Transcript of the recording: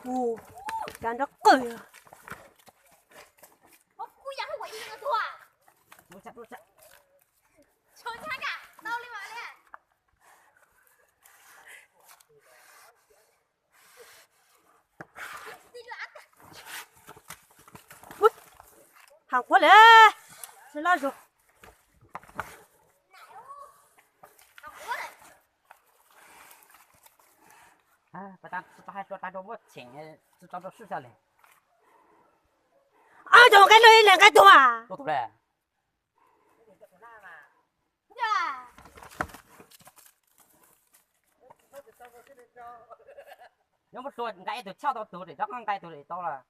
Ua, kav nrov qwj. Hav quav le, tsis laj zus. Tsis tau hais rau tag rau muab tseem, tsis tau rau sib xyaw li. Ab, cov nqaij lwj ib leeg nqaij tuag. Nyob muab tua nqa ib tug choj tau tus dim rov qab nqa tus dim tau lawm.